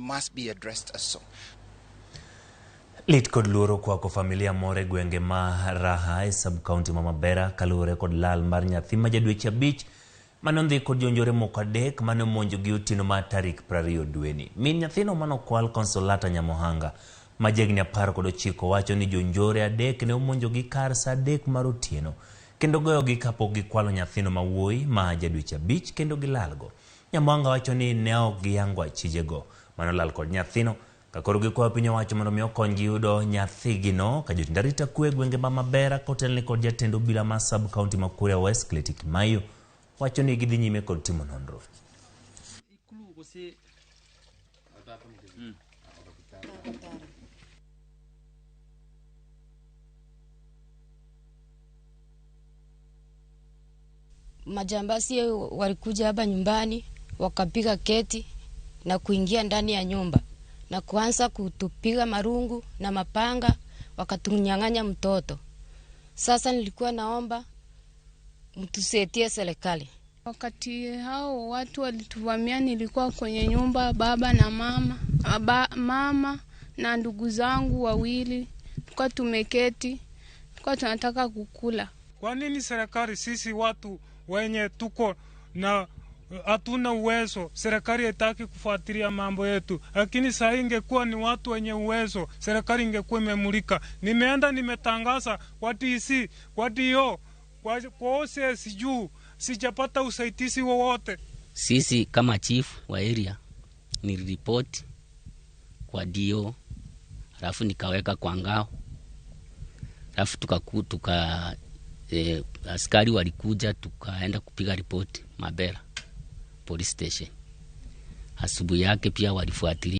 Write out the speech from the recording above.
must be addressed as so. Lit kod luoro okwako familia moro e gwenge ma Raha e sub county ma Mabera kaluwore kod lal mar nyathi ma ja dweche 5 mane ondhi kod jonjore moko 3 mane omonjogi otieno mar tarik 20 dweni. Min nyathino manokwal Consolata Nyamohanga ma jahigni 19 wacho ni jonjore 3 ne omonjogi kar saa 3 mar otieno kendo goyogi kapok gikwalo nyathino ma wuoyi ma ja dweche 5 kendo gilalgo. Nyamohanga wacho ni ne ok giyango achijego manolal kod nyathino kakoro gikwayo piny owacho mondo mi okonygi yudo nyathigino ka jotend arita kwe e gwenge ma Mabera kotelni kod jatend obila ma sub county ma Kuria West Clety Kimaiyo wacho ni gidhi nyime kod timo nonro. Majambazi walikuja hapa nyumbani wakapiga keti na kuingia ndani ya nyumba na kuanza kutupiga marungu na mapanga, wakatunyang'anya mtoto. Sasa nilikuwa naomba mtusaidie serikali. Wakati hao watu walituvamia, nilikuwa kwenye nyumba, baba na mama, mama na ndugu zangu wawili. Tulikuwa tumeketi, tulikuwa tunataka kukula. Kwa nini serikali sisi watu wenye tuko na hatuna uwezo, serikali haitaki kufuatilia mambo yetu? Lakini saa hii ingekuwa ni watu wenye uwezo, serikali ingekuwa imemulika. Nimeenda nimetangaza kwa DC, kwa DO, kwa OCS juu, sijapata usaidizi wowote. Sisi kama chief wa area niliripoti kwa DO, alafu nikaweka kwa ngao. Alafu askari walikuja, tukaenda kupiga ripoti Mabera police station. Asubuhi yake pia walifuatilia.